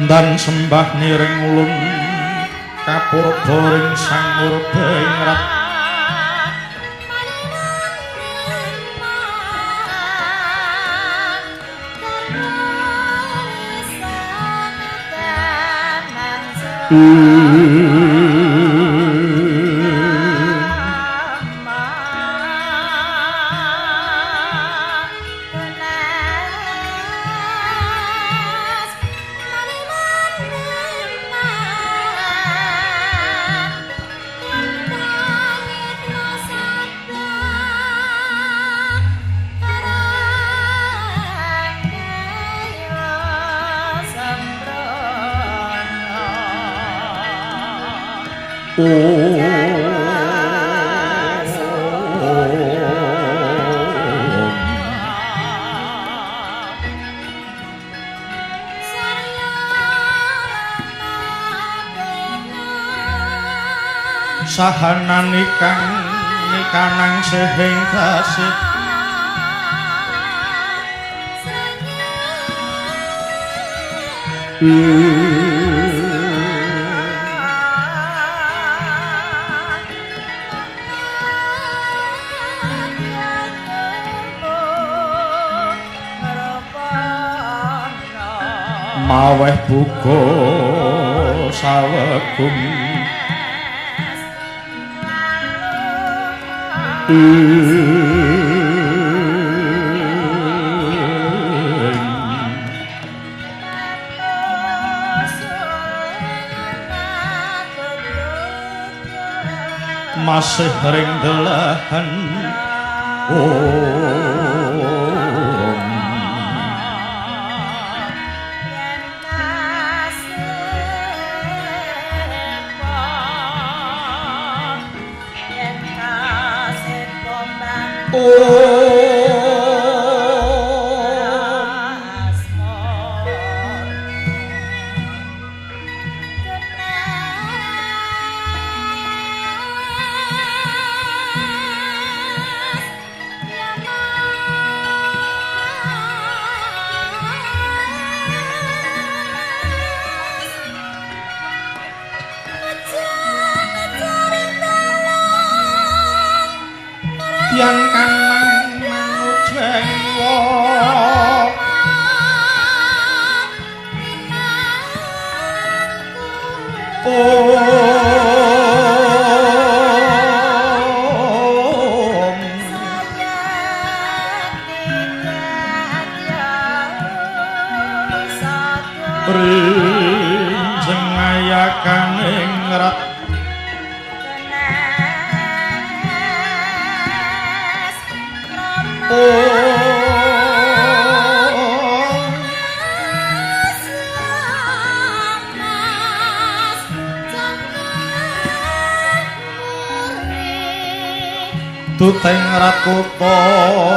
Dan sembah niring ulun kapurba ring Sang Murbengrat. Sahanan ikang nikanang sehing kasih maweh buka sawegung masih ring delahan yang kanang manujeng wong om rinjeng ayakaning rat Tuteng Rakutama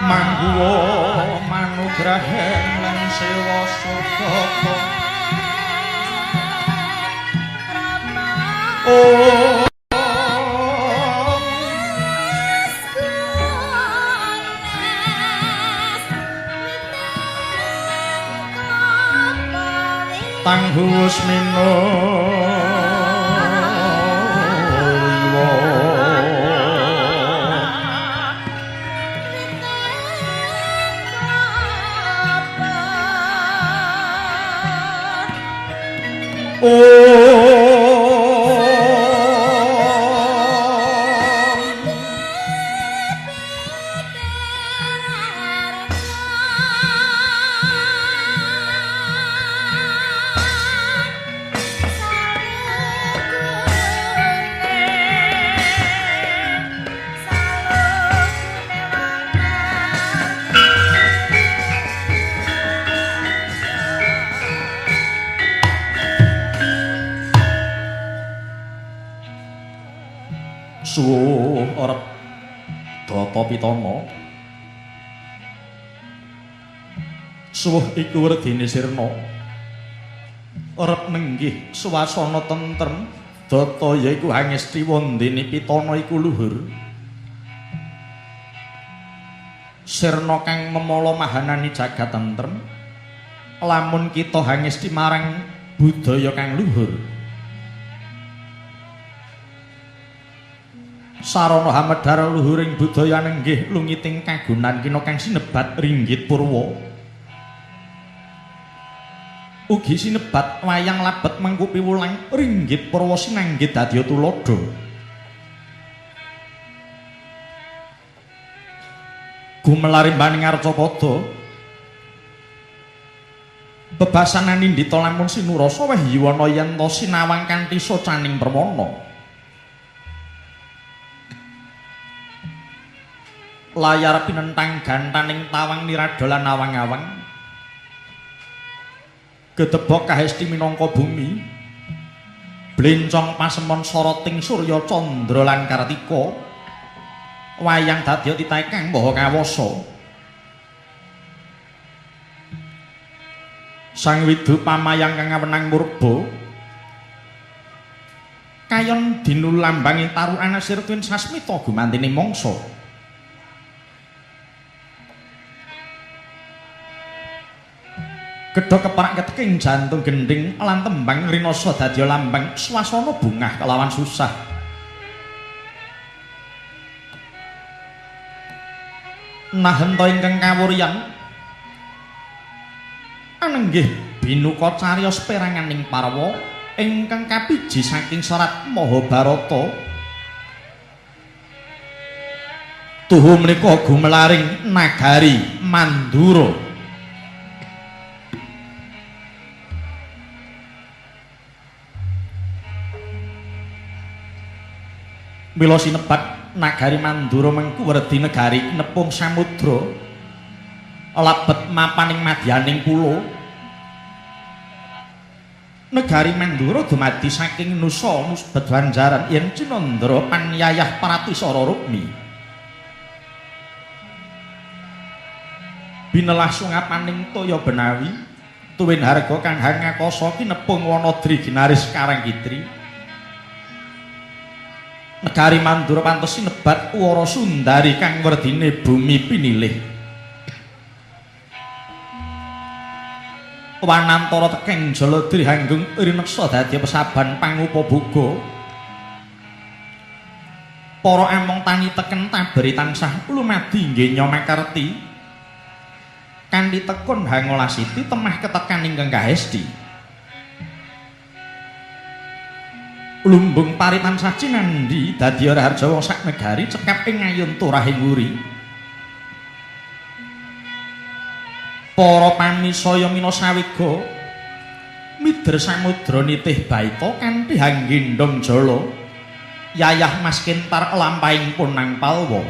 Mangguwa manugrahen lan sewa sugata om tanghuwus mino om. Pitana. Suwuh iku werdine sirna. Rep nenggih swasana tentrem data yaiku hangesti wondene Pitana iku luhur. Sirna kang memala mahanani jagat tentrem lamun kita hangesti marang budaya kang luhur. Sarana hamedhar luhuring budaya nenggih lungiting kagunan kina kang sinebat ringgit purwa. Ugi sinebat wayang labet mengku piwulang ringgit purwa sinanggit dadya tuladha. Gumelarimbaning arcapada bebasan anindita lamun sinurasa weh yuwana yen ta sinawang kanthi socaning permana. Layar pinentang gantaning tawang nirada lan awang-awang gedebok kahesti minangka bumi blencong pasemon soroting surya candra lan kartika wayang dadya titahe kang maha kawasa. Sang Widu pamayang kang awenang murba kayon dinulambangi tarukan asir tuwin sasmita gumantine mangsa. Gedhog keparak keteking jantung gendhing lan tembang rinasa dadya lambang swasana bungah kelawan susah. Nahenta ingkang kawuryan anenggih binuka cariyos peranganing parwa ingkang kapiji saking serat Mahabharata. Tuhu menika gumelaring nagari Mandura. Mila sinebat nagari Mandura mengku werdi negari nepung samudra lebet mapaning madyaning pulo. Negari Mandura dumadi saking nusa Bedwanjaran yen Cinandra panyayah Pratisara Rukmi. Binelah sungapaning toya benawi tuwin harga kang hangakasa kinepung wanadri ginaris Karangkitri. Negari Mandura pantes sinebat Wara Sundari kang werdine bumi pinilih. Wanantara tekeng jaladri hanggung rineksa dadi pesaban pangupaboga. Para among tani teken taberi tansah lumadi nggenya makarti. Kanthi tekun hangolasiti temah ketekan ingkang kahesti. Lumbung pari tansah cinandhi dadi raharja wong sak negari cekap ing ngayun turahing wuri. Para pamisaya mina sawega mider samudra nitih baita kanthi hanggendhong jala yayah mas kentar lampahing punang palwa.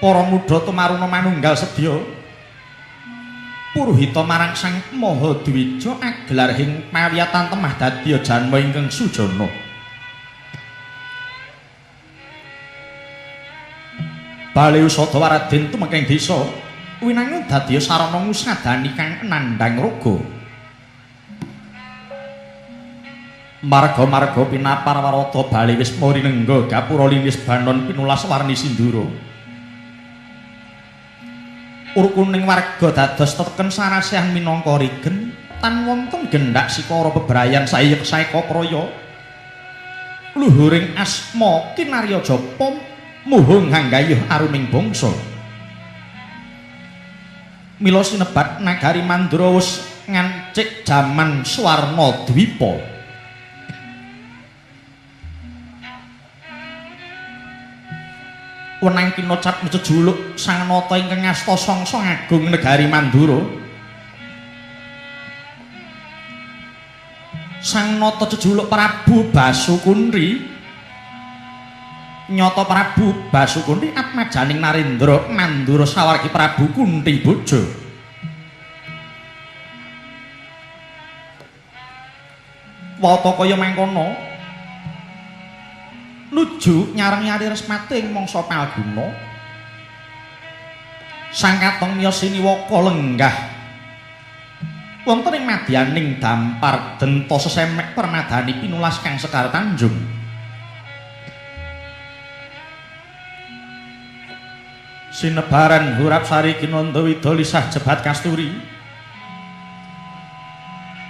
Para mudha tumaruna manunggal sedya puruhita marang Sang Maha Dwija agelar ing pawiyatan temah dadya janma ingkang sujana. Bale usada Raden tumekeng desa winangun dadya sarana ngusadani kang nandhang raga. Marga-marga pinapar warata bale wis marinengga gapura linis banon pinulas warni sindura. Urkuning warga dados teteken sarasehan minangka rigen tan wonten gendhak sikara bebrayan sayek saeka praya. Luhuring asma kinarya japa muhung hanggayuh aruming bangsa. Mila sinebat nagari Mandura wis ngancik jaman Swarna Dwipa. Wenang kinocap jejuluk Sang Nata ingkang ngasta sangsa agung negari Mandura. Sang Nata jejuluk Prabu Basukunri. Nyata Prabu Basukunri atmajaning Narendra Mandura sawargi Prabu Kunti Boja. Wata kaya mangkono Nuju nyareng nyari resmati ing mangsa Palguna. Sang Katong miyos siniwaka lenggah wonten ing madyaning dampar denta sesemek permadani pinulas kang Sekar Tanjung. Sinebaran hurap sari kinanda wida lisah jebat kasturi.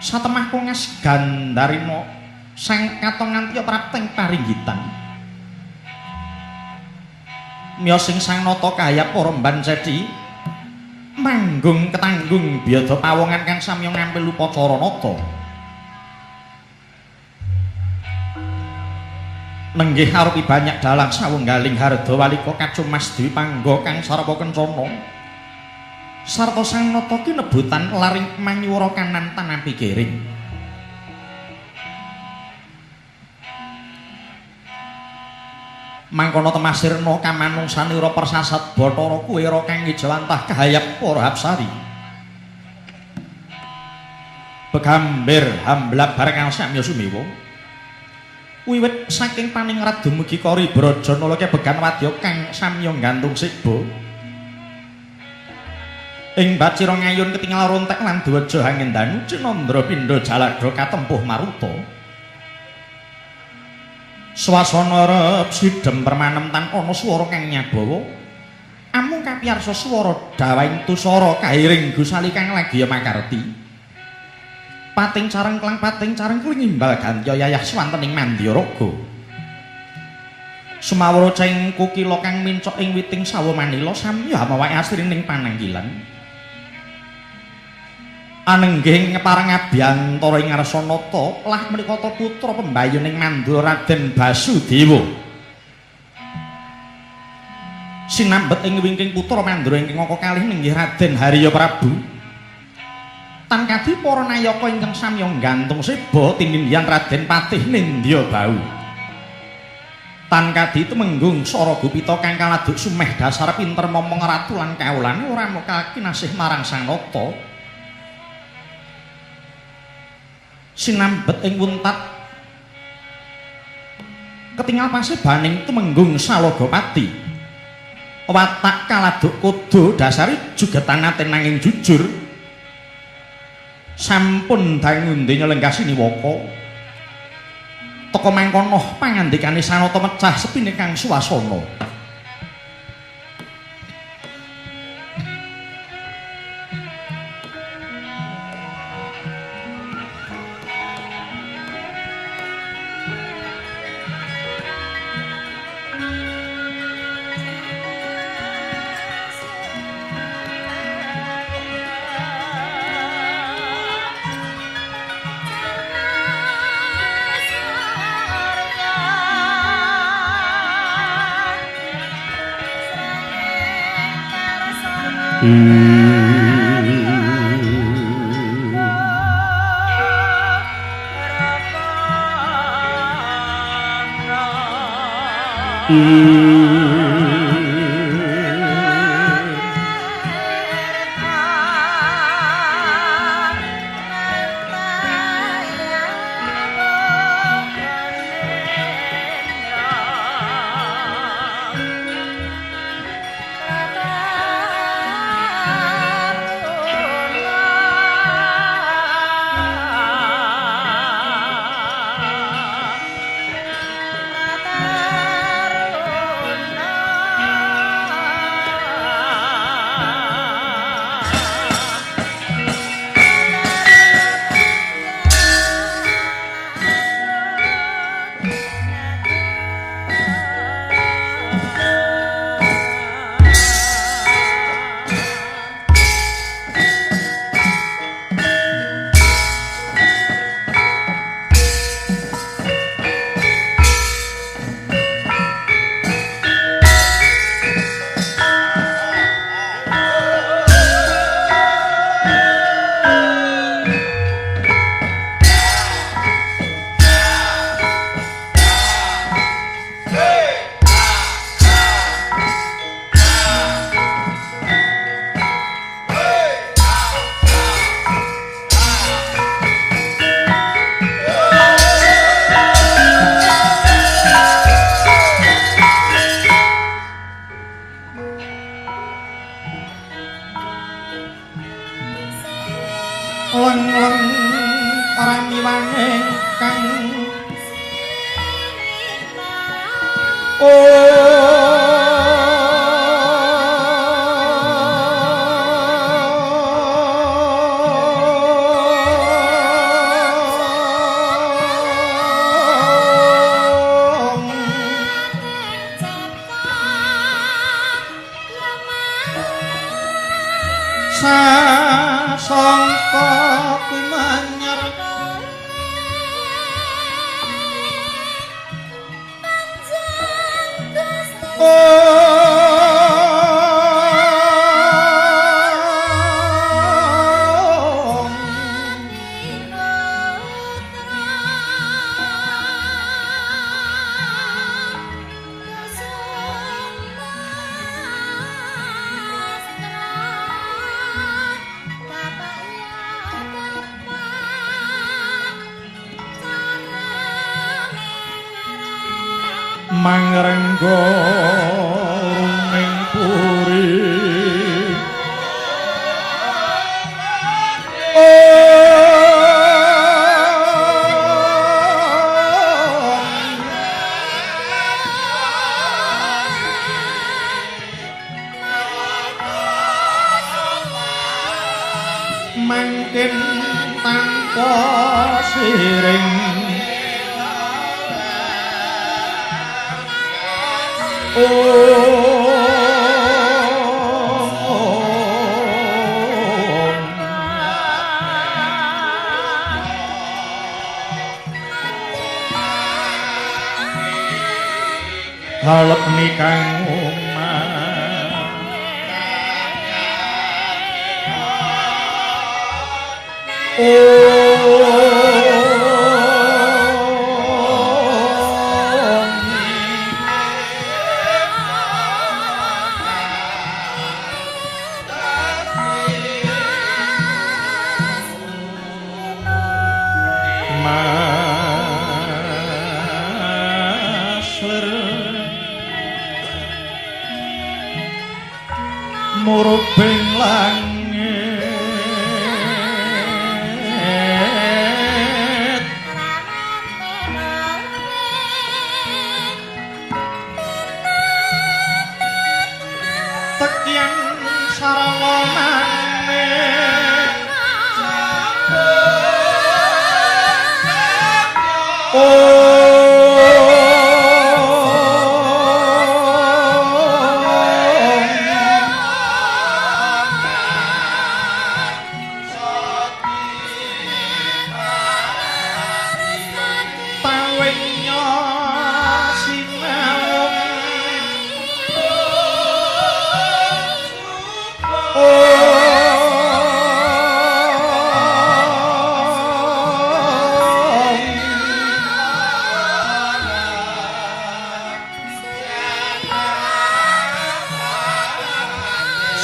Satemah kongas gandarina sang Katong nganti prapteng paringgitan. Miyos sing sang nata kahayap para mban cedi manggung ketanggung biyada pawongan kang samya ngampil upacara nata. Nenggih arupi banyak dalang sawunggaling harda walika kacumas Dewi Pangga kang sarwa kencana. Sarta sang nata kinebutan laring manyiwara kanan tanapi kiring. Mangkono temasirna kamanungsanira persasat Bathara Kuwera kang ngejawantah kahayap para hapsari. Begambir hamblab bareng kang samya sumewa. Wiwit saking paningrat dumugi Kori Brajanala kebegan wadya kang samya nggantung siba. Ing bacira ngayun ketingal rontek lan dwaja hangendanu Cinandra pindha jaladha katempuh maruta. Swasana rep sidhem permanem tan ana swara kang nyabawa. Amung kapiyarsa swara dawaing tusara kairing gusali kang lagi makarti. Pating carengklang pating carengkling ngimbal gantya yayah swanten ing Mandyaraga. Sumawara ceng kukila kang mincok ing witing sawa manila samya amawake asrining pananggilan. Anenggih ngepareng abiyantara ing ngarsa nata lah menika ta putra pembayuning Mandura Raden Basudewa. Sinambet ing wingking putra Mandura ingkang angka kalih nenggih Raden Harya Prabu. Tan kadi para nayaka ingkang samya nggantung seba tinindyan Raden Patih Nindya Bau. Tan kadi tumenggung Sara Gupita kang kaladuk sumeh dasar pinter momong ratu lan kawulane ora mokal kinasih marang sang nata. Sinambet ing wuntat ketingal pasebaning tumenggung Salogapati. Watak kaladuk kudu dasari jugetan ate nanging jujur. Sampun dangu donya lenggah siniwaka. Teka mangkono pangandikane Sanata mecah sepine kang suwasana. Leng-leng ramiwange kang sasangka kumanyar mangrenggo runing puri mangkin tanpa siring halep nikang omah murubing langit tekian sarawa manik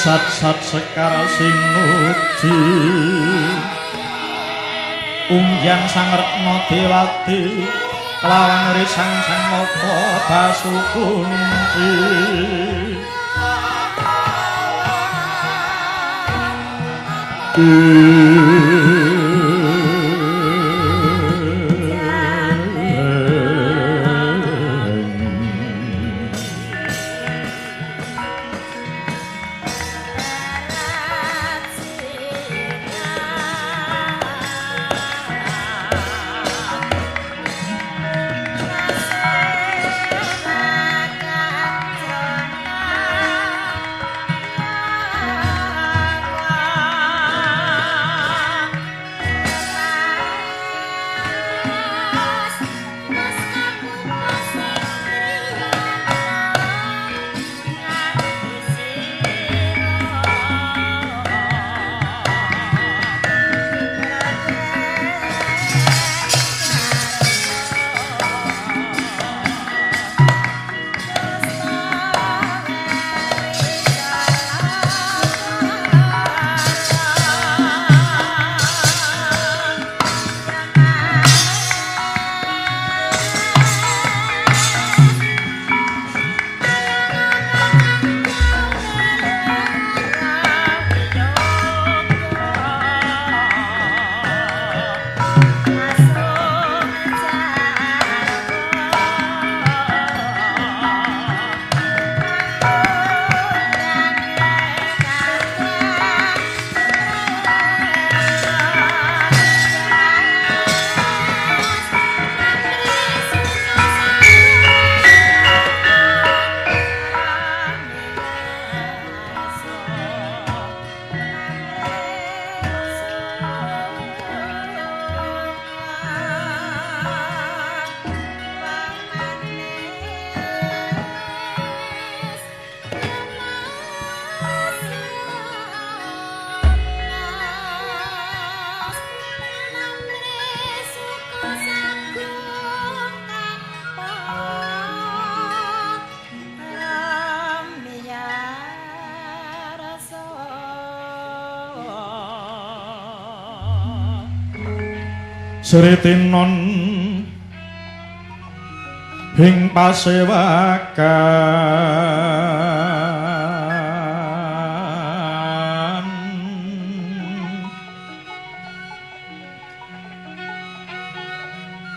sat-sat sekar sinuji ungyang sang retna dewati kelawan risang sang nata basukunti Sritinon ing pasewakan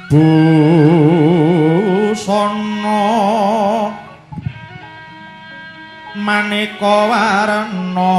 busana maneka warna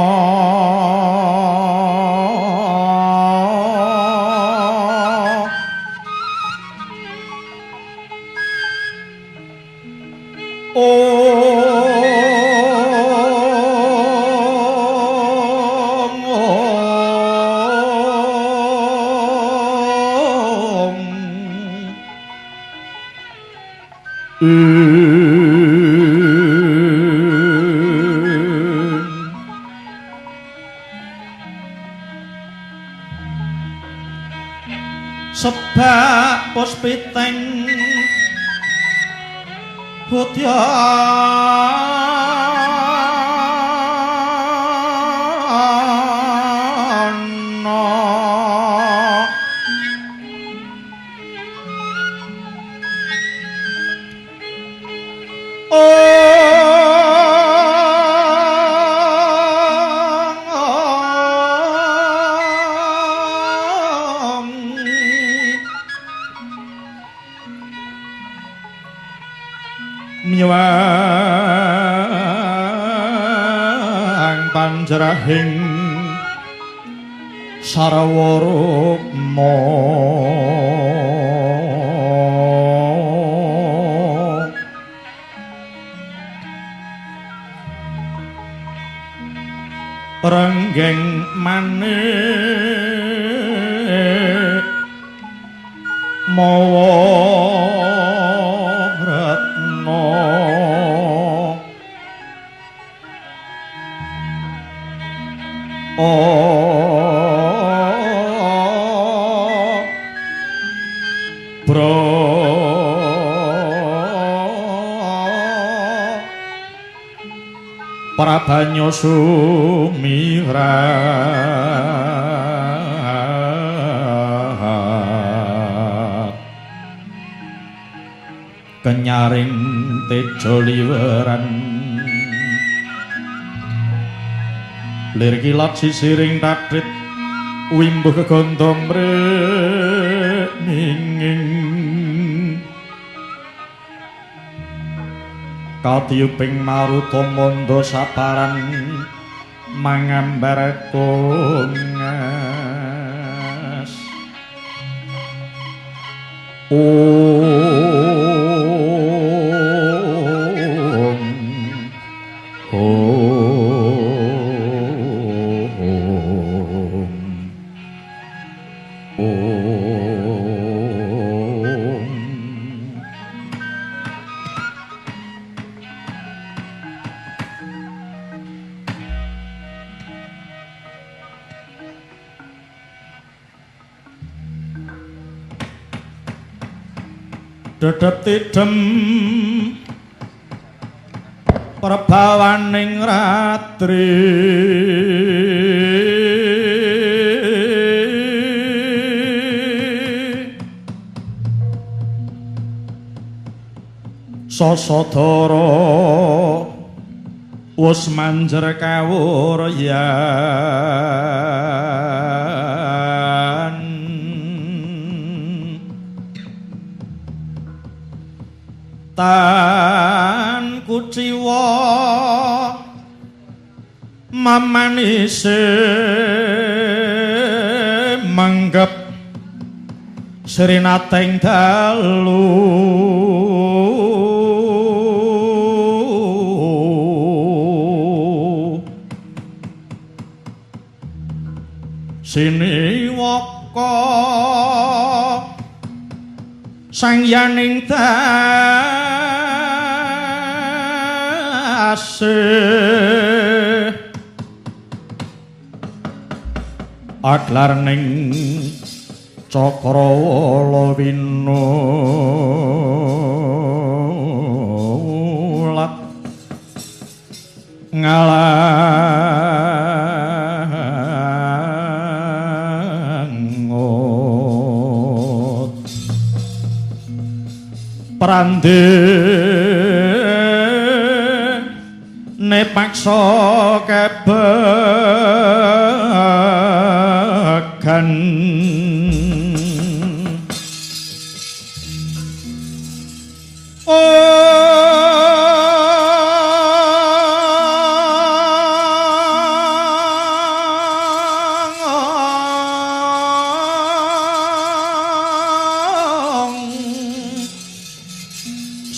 sebab puspiteng hudyana miwang panjrahing sarwa rukma renggeng manik mawa retna bro Prabanyo sumirat kenyaring tejo liweran lir kilat sisiring tatrit wimbuh kegondo mreminging katiyuping maruta mandha saparan mangambar kongas. Om Om Om. Dedep tidem prabawaning ratri sasadara wis manjer kawuryan tan kuciwa mamanise manggep srinateng dalu siniwaka sangyaning dase aglar ning cakrawala winulat ngalangun Prandene paksa kebegan.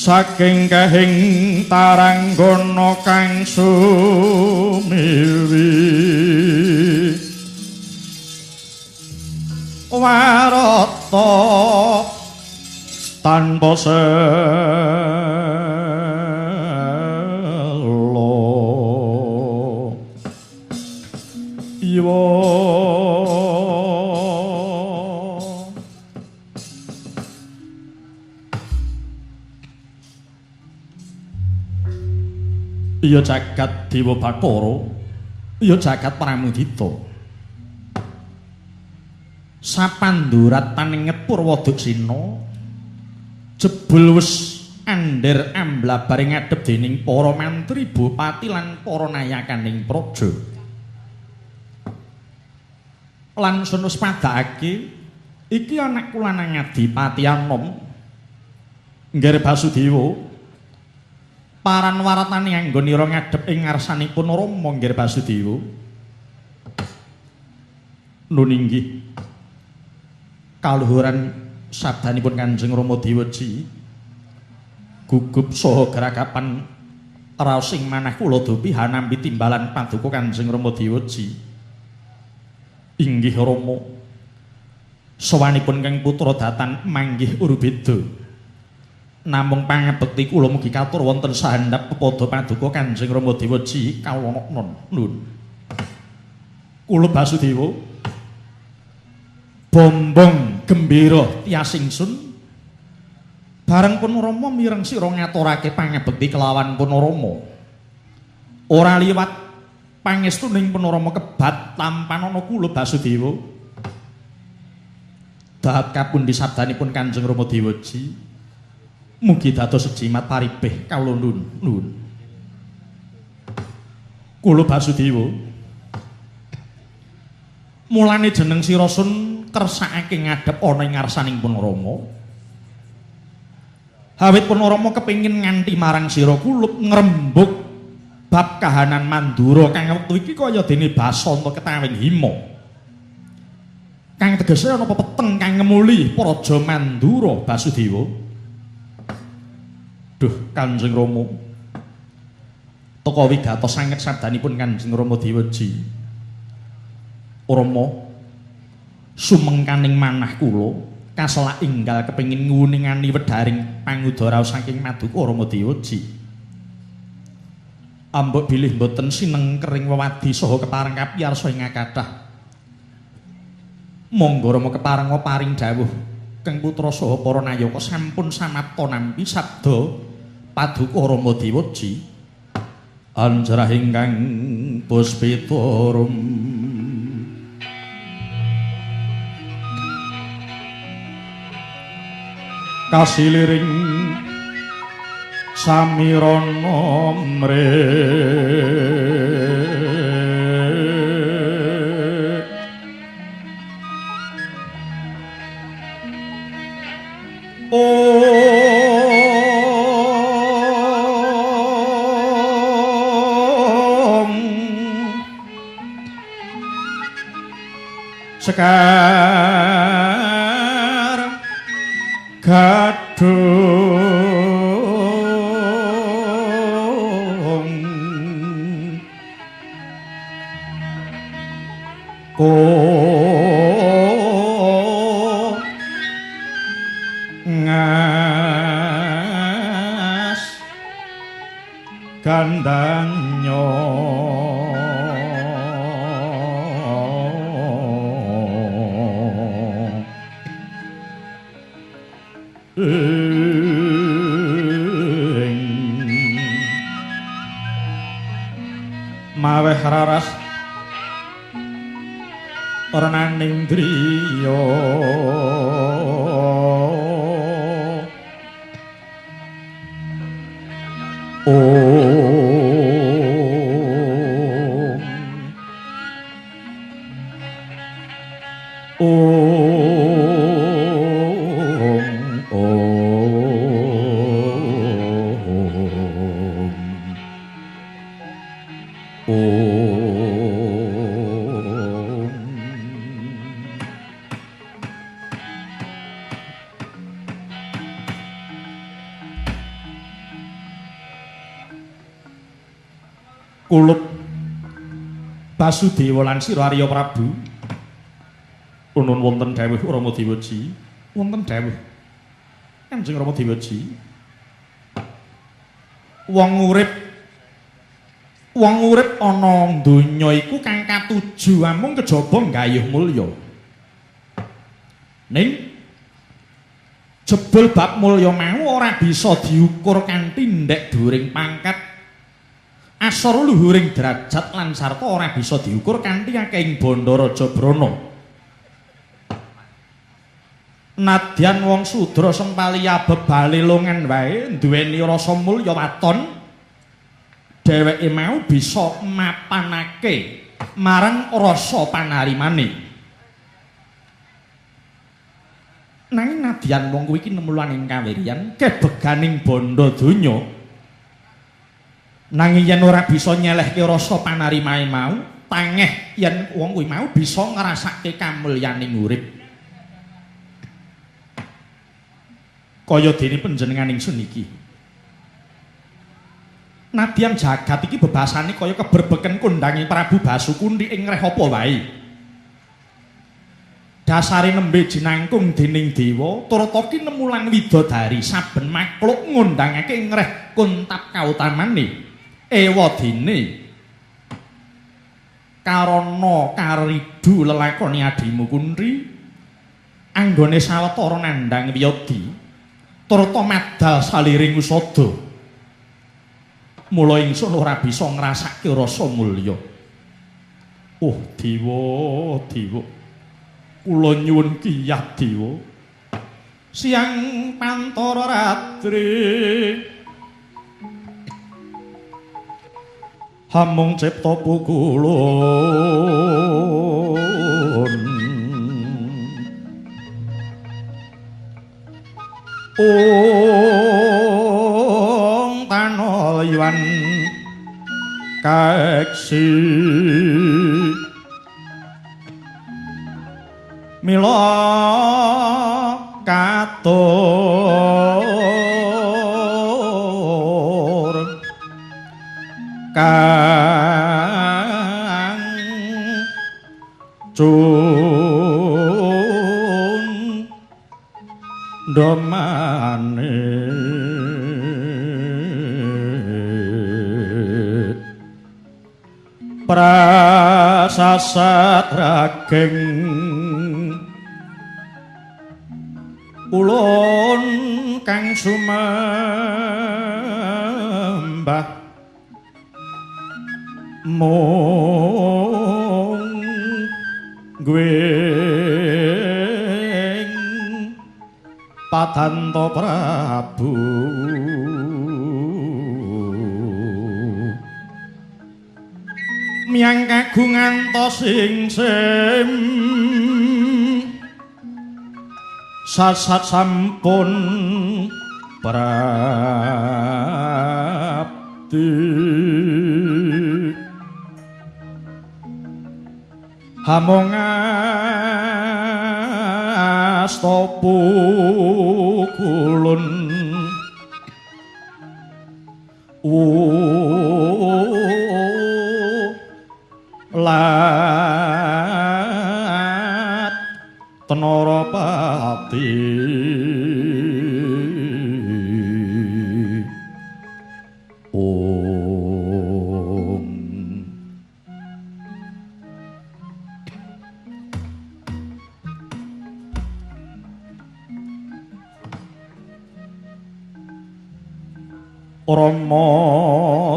Saking kahing taranggana kang sumiwi warata tanpa sela iwa. Iya jagat Dewa Bathara, iya jagat Pramudita. Sapandurat paninget Purwoduksina jebul wis andher amblabare ngadhep dening para mantri, bupati lan para nayakaning praja. Lan sun wis padhakake iki anakku lanang Adipati Anom Nggir Basudewa. Paran waratane anggonira ngadhep ing ngarsanipun Rama Nggir Basudewa. Nun inggih kaluhuran sabdanipun Kanjeng Rama Dewaji. Gugup saha geragapan raos ing manah kula dupi hanampi timbalan paduka Kanjeng Rama Dewaji. Inggih Rama, sowanipun kang putra datan manggih urubeda. Namung pangabekti kula mugi katur wonten sahandhap pepada paduka Kanjeng Rama Dewaji kawula nun. Kula Basudewa bombong gembira tias ingsun bareng pun Rama mireng sira ngaturake pangabekti kelawan pun Rama. Ora liwat pangestuning pun Rama kebat tampanana kula Basudewa. Dahat kapundi sabdanipun Kanjeng Rama Dewaji. Mugi dados sejimat paribeh kawula nun. Nun. Kula Basudewa mulane jeneng sira sun kersakake ngadhep ana ing ngarsaning pun Rama. Awit pun Rama kepengin nganti marang sira kulup ngrembug bab kahanan Mandura kang wektu iki kaya dene basanta ketawing hima. Kang tegese ana pepeteng kang ngemuli Praja Mandura Basudewa. Duh Kanjeng Rama, teka wigatos sanget sabdanipun Kanjeng Rama Dewaji. Rama sumengkaning manah kula kaselak enggal kepengin nguningani wedharing pangudara saking maduka Rama Dewaji. Ambok bilih boten sineng kering wewadi saha kepareng kapiyarsa ing kathah. Monggo Rama kepareng paring dawuh kang putra saha para nayaka sampun samapta nampi sabda paduka Rama Dewaji. Anjarah ingkang puspitarum kasiliring samirana mre Om Sekar Gadung Ko ngas gandanyo maweh raras renaning driya. Om Om Om Om. Kulup Basudewa lan sira Arya Prabu. Unun wonten dawuh Rama Dewaji, wonten dawuh Kanjeng Rama Dewaji. Wong urip ana donya iku kang katuju amung kejaba nggayuh mulya. Ning jebul bab mulya mau ora bisa diukur kanthi ndek dhuwuring pangkat, asor luhuring derajat lan sarta ora bisa diukur kanthi akehing bandha raja brana. Nadyan wong sudra sempaliya bebale longan wae duweni rasa mulya waton, dheweke mau bisa mapanake marang rasa panarimane. Nanging nadyan wong kuwi iki nemulan ing kawiryan kebeganing bandha donya, nanging yen ora bisa nyelehke rasa panarimae mau, tangeh yen wong kuwi mau bisa ngrasake kamulyaning urip. Kaya dene panjenengan ingsun iki. Nadyan jagat iki bebasane kaya keberbeken kondange Prabu Basukundi ing reh apa wae. Dasare nembe jinangkung dening dewa turta kinemulan widodari saben makhluk ngundangake ing reh kuntap kautamane. Ewa dene karana karidu lelakoni adimu Kunthi anggone sawetara nandhang wiyadi turta madal saliring usada. Mula ingsun ora bisa ngrasake rasa mulya. Oh dewa, dewa, kula nyuwun kiyat dewa. Siang pantara ratri hamung cipta pukulun. Ong tanol yuan kaeksi mila katur kang cun domane prasasat rageng ulun kang sumembah mung gwing Padanto Prabu. Miyang kagungan to sing sem sasat sampun prapti hamung asta pukulun lat Tenarapati. Om. Rama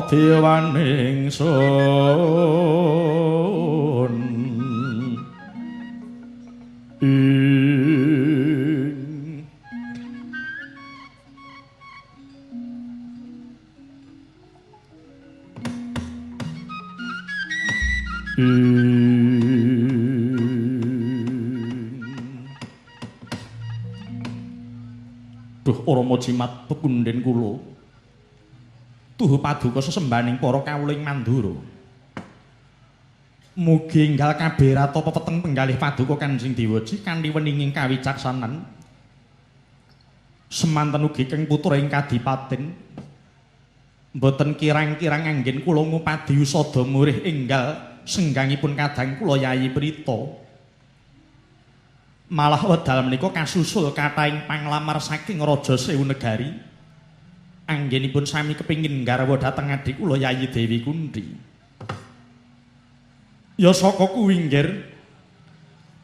dewaning sun ing Duh Rama jimat pepundhen kula. Tuhu paduka sesembahaning para kawula ing Mandura. Mugi enggal kaberata pepeteng penggalih paduka Kanjeng Dewaji kanthi weninging kawicaksanan. Semanten ugi keng putra ing kadipaten. Mboten kirang-kirang anggen kula ngupadi usada murih enggal senggangipun kadang kula Yayi Prita. Malah wedal menika kasusul kathahing panglamar saking Raja Sewu Negari. Anggenipun sami kepingin nggarwa dhateng adhi kula Yayi Dewi Kunthi. Ya saka kuwi nggir.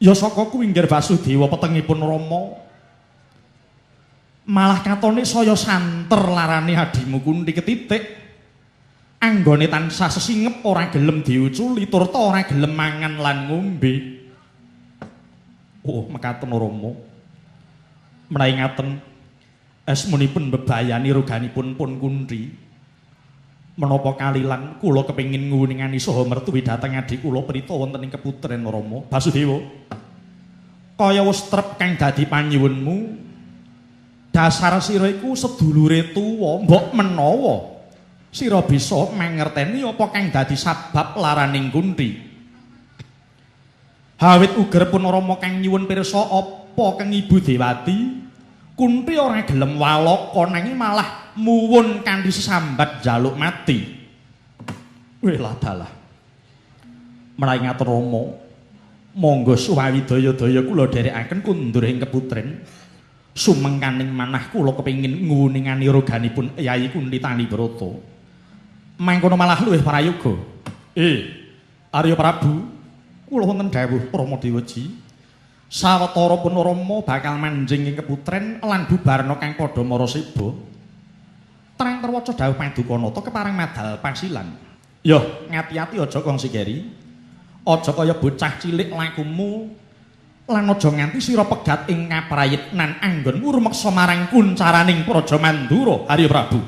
Ya saka kuwi nggir Basudewa petengipun Rama. Malah katone saya santer larane adimu Kunthi ketitik. Anggone tansah sesingep ora gelem diuculi turta ora gelem mangan lan ngombe. Oh, mekaten Rama. Menawi ngaten esmunipun bebayani roganipun pun Kunthi. Menapa kalilan kula kepengin nguningani saha mertuwi dhateng adhi kula Prita wonten ing keputren Rama. Basudewa. Kaya wis trep kang dadi panyuwunmu. Dasar sira iku sedulure tuwa, mbok menawa sira bisa mangerteni apa kang dadi sabab laraning Kunthi. Hawit uger pun Rama kang nyuwun pirsa apa kang Ibu Dewati, Kunthi ora gelem walaka nanging malah muwun kanthi sesambat njaluk mati. Weh dalah. Menawi ngatur Rama, monggo suwawi daya-daya kula dherekaken kundur ing keputren. Sumengkaning manah kula kepengin nguningani roganipun Yayi Kunthi Tani Brata. Mangkono malah luwih prayoga. Arya Prabu, kula wonten dawuh Rama Dewaji. Sawetara pun Rama bakal manjing ing keputren lan bubarna kang padha maraseba. Terang terwaca dawuh Paduka Nata kepareng madal pasilan. Yo, ngati-ati aja Kang Sigeri. Aja kaya bocah cilik lakumu lan aja nganti sira pegat ing kaprayitnan anggonmu rumeksa marang kuncaraning Praja Mandura. Arya Prabu.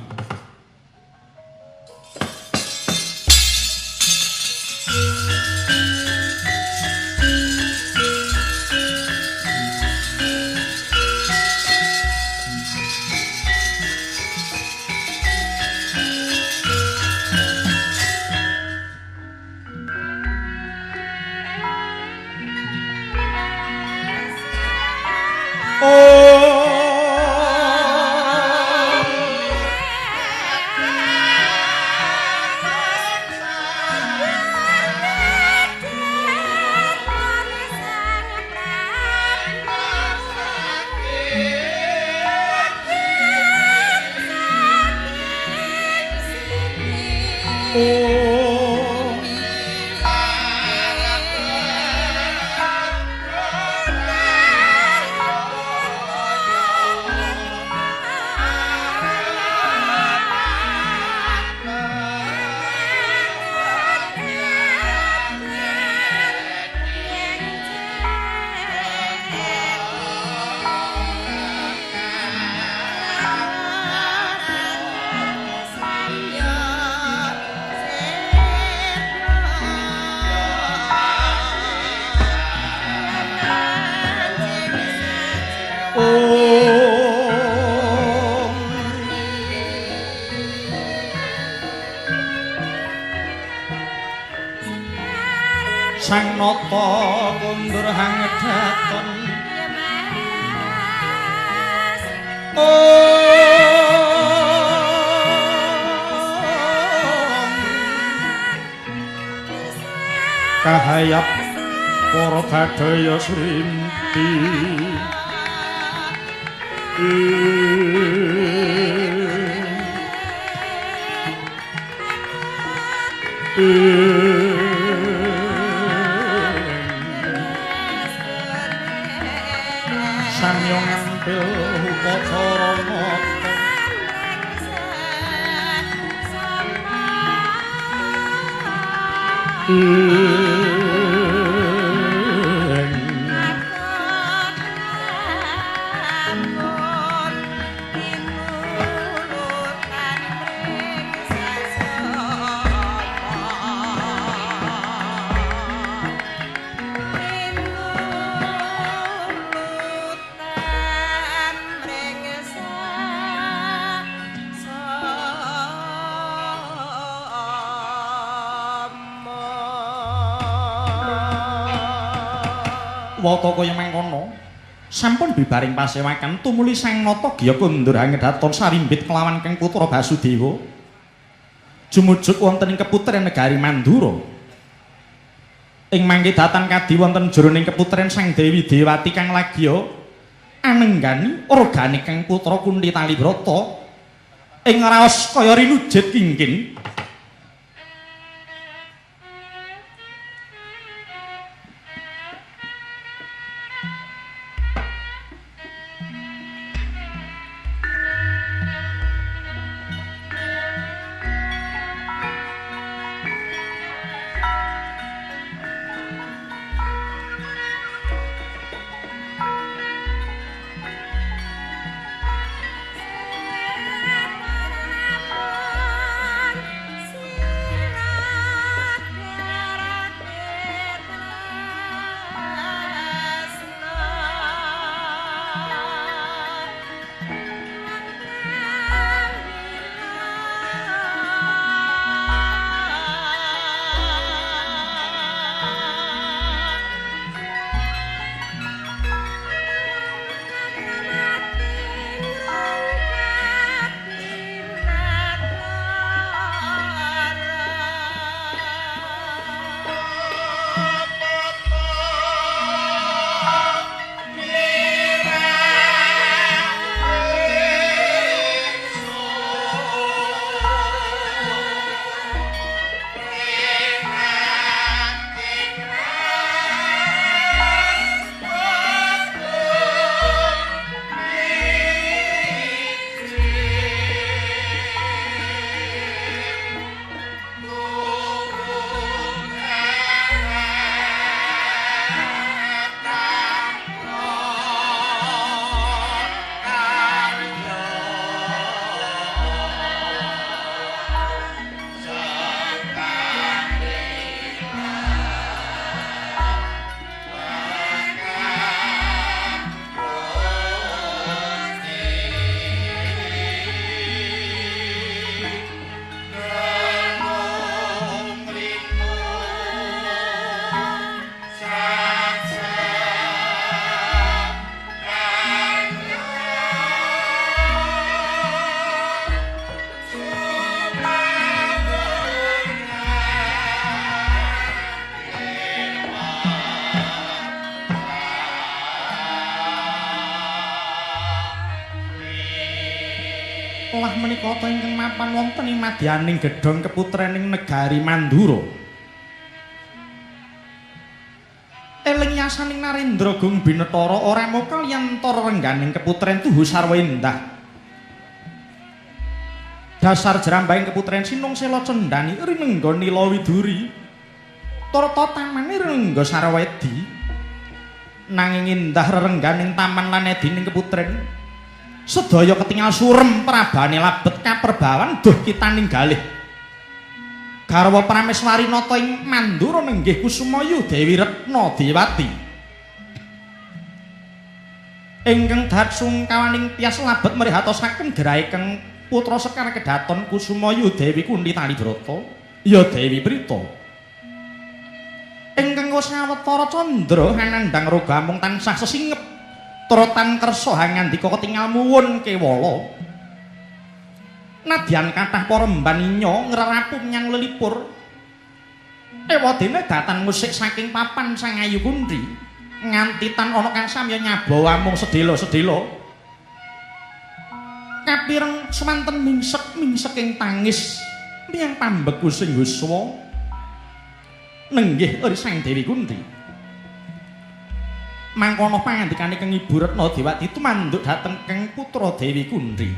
Sang nata kundur hangedaton kahayap para badaya srimpi. Samya ngampil upacara nata. wata kaya mangkono. Sampun bibaring pasewakan tumuli Sang Nata Gya kondur angedaton sarimbit kelawan Kang Putra Basudewa. Jumujuk wonten ing keputren negari Mandura. Ing mangke datan kadi wonten jroning keputren Sang Dewi Dewati kang lagya anenggani organik Kang Putra Kunthi Talibrata ing raos kaya rinujit kingkin. Lah menika ta ingkang mapan wonten ing madyaning gedhong keputrening negari Mandura. Eling yasaning Narendra Gung Binetara ora mokal yen tara rengganing keputren tuhu sarwa endah. Dasar jerambahing keputren Sinung Sela Cendhani rinengga Nila Widuri. Tarta tamane rinengga Sarwedi. Nanging endah rerengganing taman lan edining keputren sedaya ketingal surem prabane labet kaperbawan duh kitaning galih. Garwa Prameswari nata ing Mandura nenggih Kusumayu Dewi Retna Dewati. Ingkang dahat sungkawaning tias labet mrihatosaken gerahe kang putra Sekar Kedaton Kusumayu Dewi Kunthi Talibrata ya Dewi Prita. Ingkang sawetara candra hanandhang raga amung tansah sesingep Trotan kersa hangandika ketingal muwun kewala. Nadyan kathah para mbaninya ngrerapu menyang lelipur. Ewadene datan musik saking papan Sang Ayu Kunthi nganti tan ana kang samya nyabawa mung sedhela-sedhela. Kapireng semanten mingsek-mingseking tangis miyang pambeku sing yuswa nenggih eri Sang Dewi Kunthi. Mangkono pangandikane kang Ibu Retna Dewati tumanduk dhateng kang putra Dewi Kunthi.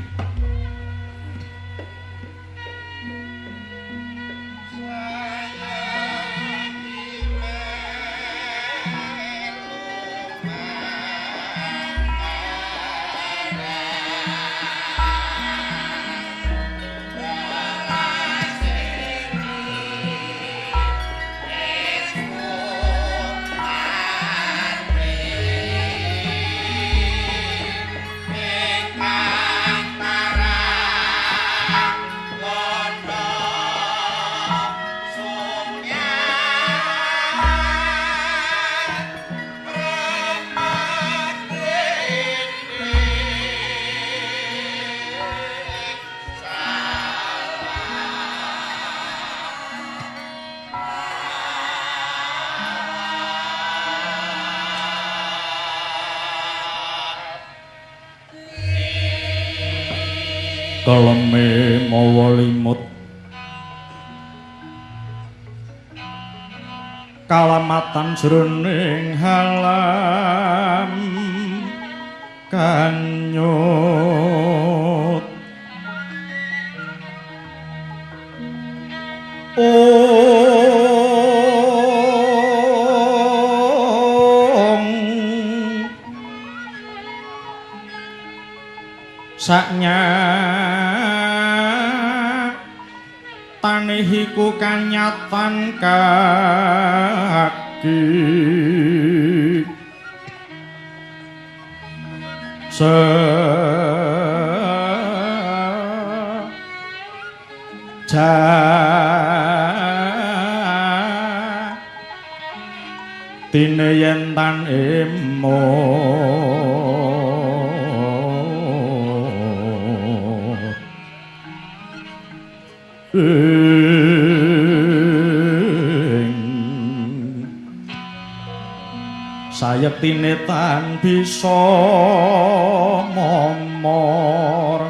Bye. Keleme mawa limut kalamatan jroning halam kanyut. Ong saknya tanihiku kanyatan kaki sejatine yen tan emo sayektine tan bisa momor.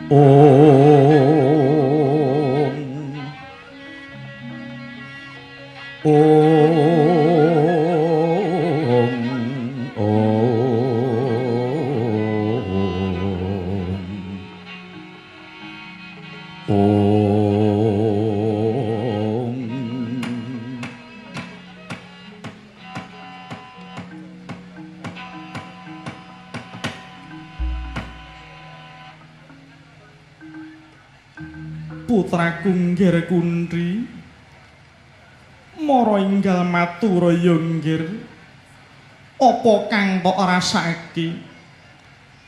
Ong ong ong ong. Putraku Nggir Kunthi mara enggal matur ya nggir, apa kang tok rasake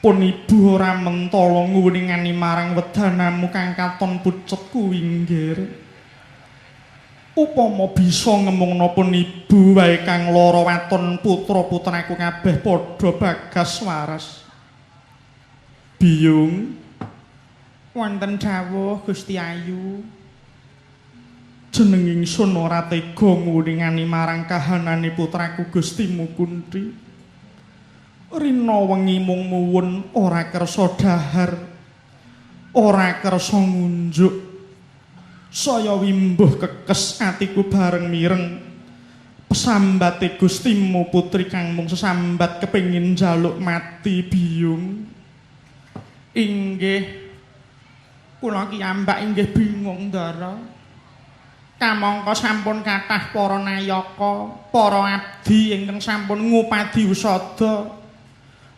pun ibu ora mentala nguwiningani marang wedanamu kang katon pucet kuwi nggir. Upama bisa ngemungna pun ibu wae kang lara waton putra-putraku kabeh padha bagas waras. Biyung, wonten dawuh Gusti Ayu. Jeneng ingsun ora tega nguwiningani marang kahanane putraku Gustimu Kunthi. Rina wengi mung muwun ora kersa dahar, ora kersa ngunjuk. Saya wimbuh kekes atiku bareng mireng pesambate Gustimu putri kang mung sesambat kepengin njaluk mati. Biyung, inggih kula kiyambak inggih bingung ndara. Kamangka sampun kathah para nayaka, para abdi ingkang sampun ngupadi usada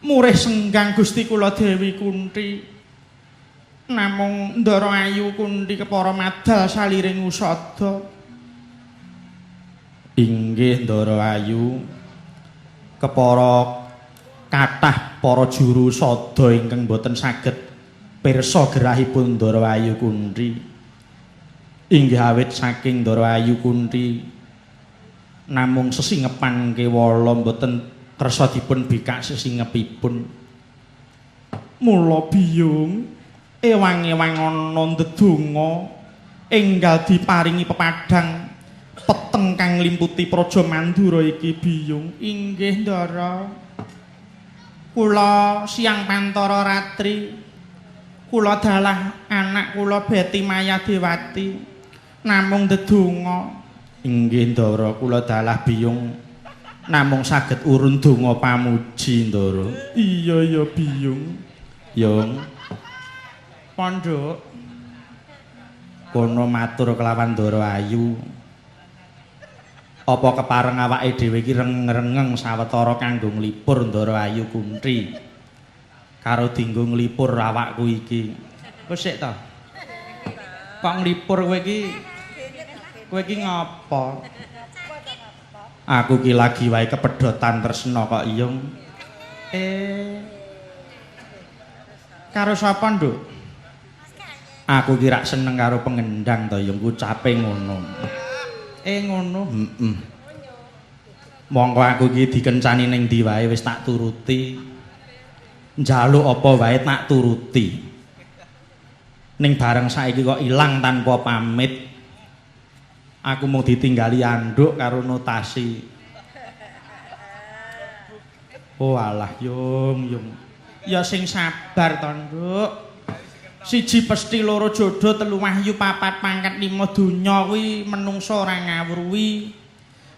murih senggang Gusti kula Dewi Kunthi. Namung Ndara Ayu Kunthi kepara madal saliring usada. Inggih Ndara Ayu, kepara kathah para juru sada ingkang boten saged pirsa gerahipun Ndara Ayu Kunthi. Inggih awit saking Ndara Ayu Kunthi namung sesingepan kewala mboten kersa dipun bikak sesingepipun. Mula biyung ewang-ewang ana ndedonga enggal diparingi pepadhang peteng kang nglimputi Praja Mandura iki biyung. Inggih Ndara, kula siang pantara ratri kula dalah anak kula Beti Maya Dewati namung ndedonga. Inggih Ndara, kula dalah biyung namung saged urun donga pamuji Ndara. Iya ya biyung. Yung pondhok kono matur kelawan Ndara Ayu, apa kepareng awake dhewe iki rengeng-rengeng sawetara kanggo nglipur Ndara Ayu Kunthi karo dinggo nglipur awakku iki. Wis sik to, kok nglipur kowe iki, kowe iki ngapa? Aku ki lagi wae kepedhotan tresna kok iyung. Karo sapa nduk? Aku ki rak seneng karo pengendang to yung, ucape ngono. Ngono. Heeh. Mongko aku ki dikencani ning ndi wae wis tak turuti. Njaluk apa wae tak turuti. Ning bareng saiki kok ilang tanpa pamit. Aku mung ditinggali anduk karo notasi. Oh alah yung yung. Ya sing sabar to, Nduk. Siji pesti, loro jodoh, telu wahyu, papat pangkat, lima donya kuwi menungsa ora ngawruhi.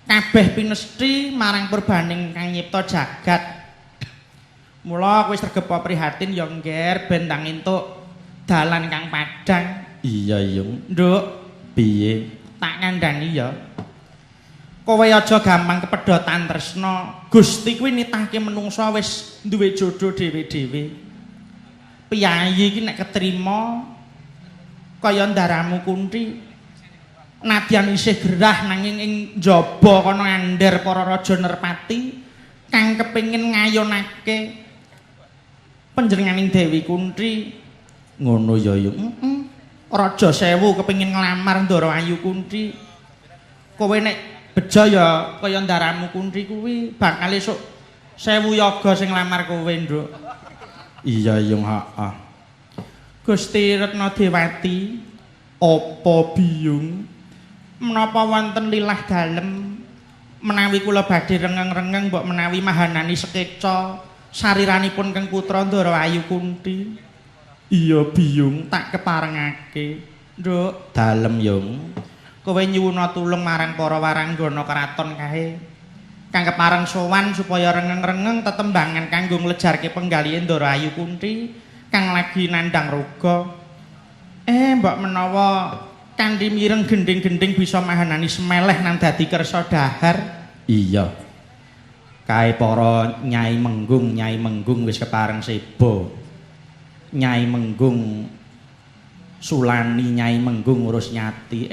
Kabeh pinesthi marang purbaning kang nyipta jagat. Mula kowe sregepa prihatin ya, Ngger, ben ndang entuk dalan kang padhang. Iya, Yung. Nduk, piye? Tak kandhani ya. Kowe aja gampang kepedhotan tresna. Gusti kuwi nitahke menungsa wis duwe jodoh dhewe-dhewe. Piyayi iki nek ketrima kaya ndaramu Kunthi. Nadyan isih gerah nanging ing njaba kana ngandher para raja nerpati kang kepengin ngayonake panjenenganing Dewi Kunthi. Ngono ya, Yung. Heeh. Raja Sewu kepengin nglamar Ndara Ayu Kunthi. Kowe nek bejo ya kaya ndaramu Kunthi kuwi bakal esuk 1000 yoga sing nglamar kowe, Nduk. Iya, Yung, heeh. Gusti Retna Dewati, apa biyung? Menapa wonten lilah dalem menawi kula badhe rengeng-rengeng mbok menawi mahanani sekeca sariranipun Kang Putra Ndara Ayu Kunthi. Iya, biyung, tak keparengake, Nduk. Dalem, Yung. Kowe nyuwuna tulung marang para waranggana kraton kae kang kepareng sowan supaya rengeng-rengeng tetembangan kanggo nglejarke penggalihe Ndara Ayu Kunthi kang lagi nandhang roga. Mbok menawa kanthi mireng gendhing-gendhing bisa mahanani semeleh nang dadi kersa dahar. Iya. Kae para Nyai Menggung, Nyai Menggung wis kepareng seba. Nyai Menggung Sulani, Nyai Menggung Rusnyati.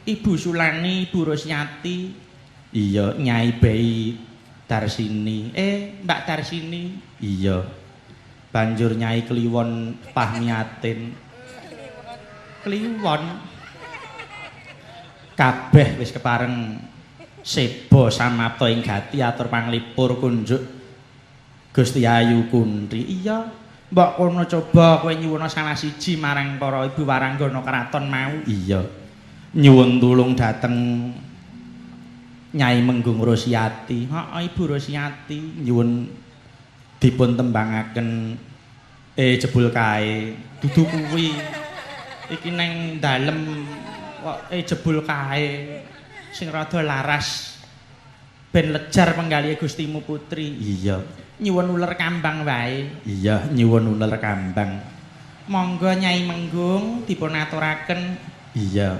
Ibu Sulani, Ibu Rusnyati. Iya, Nyai Bei Darsini. Mbak Darsini. Iya. Banjur Nyai Kliwon Pahmiatin. Kliwon. Kabeh wis kepareng seba samapta ing gati atur panglipur kunjuk Gusti Ayu Kunthi. Iya. Mbok kono coba kowe nyuwuna salah siji marang para ibu waranggana kraton mau. Iya. Nyuwun tulung dhateng Nyai Menggung Rosyati. Heeh, Ibu Rosyati. Nyuwun dipun tembangaken jebul kae. Dudu kuwi. Iki neng dalem kok jebul kae sing rada laras ben lejar penggalihe Gustimu Putri. Iya. Nyuwun uler kambang wae. Iya, nyuwun uler kambang. Monggo Nyai Menggung dipun aturaken. Iya.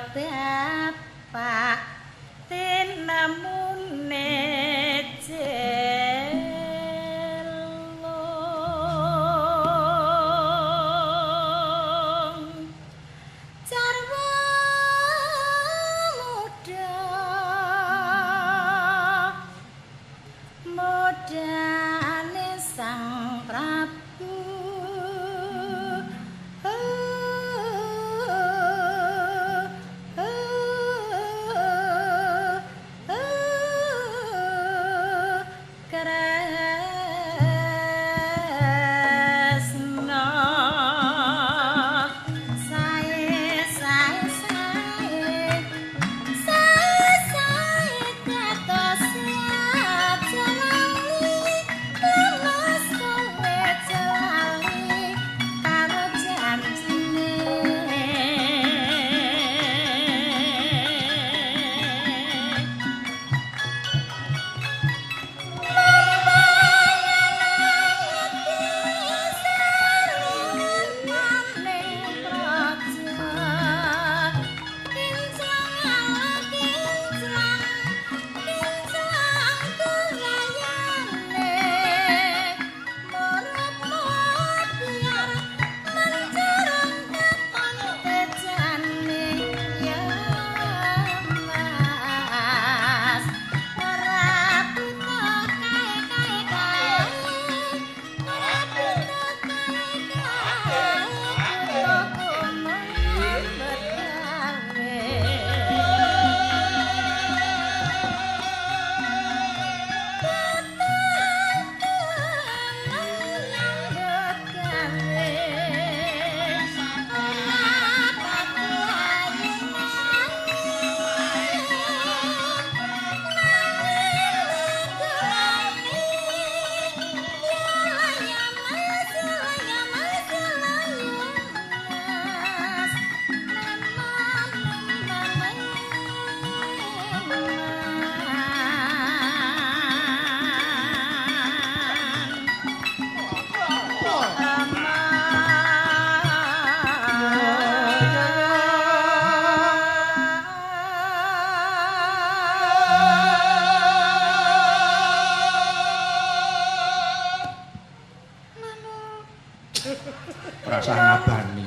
Bapak tinemune jelung jarwa muda mudane Sang Prabu. Ora usah ngabani.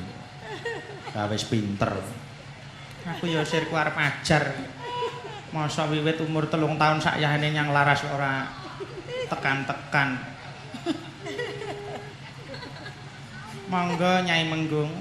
Lah wis pinter. Aku ya sirku arep ajar. Masa wiwit umur 3 tahun sak yahane nyang laras ora tekan-tekan. Monggo Nyai Menggung.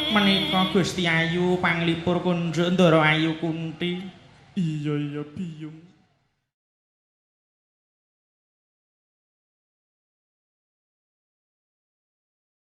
Menika Gusti Ayu panglipur kunjuk Ndara Ayu Kunti. Iya iya biyung.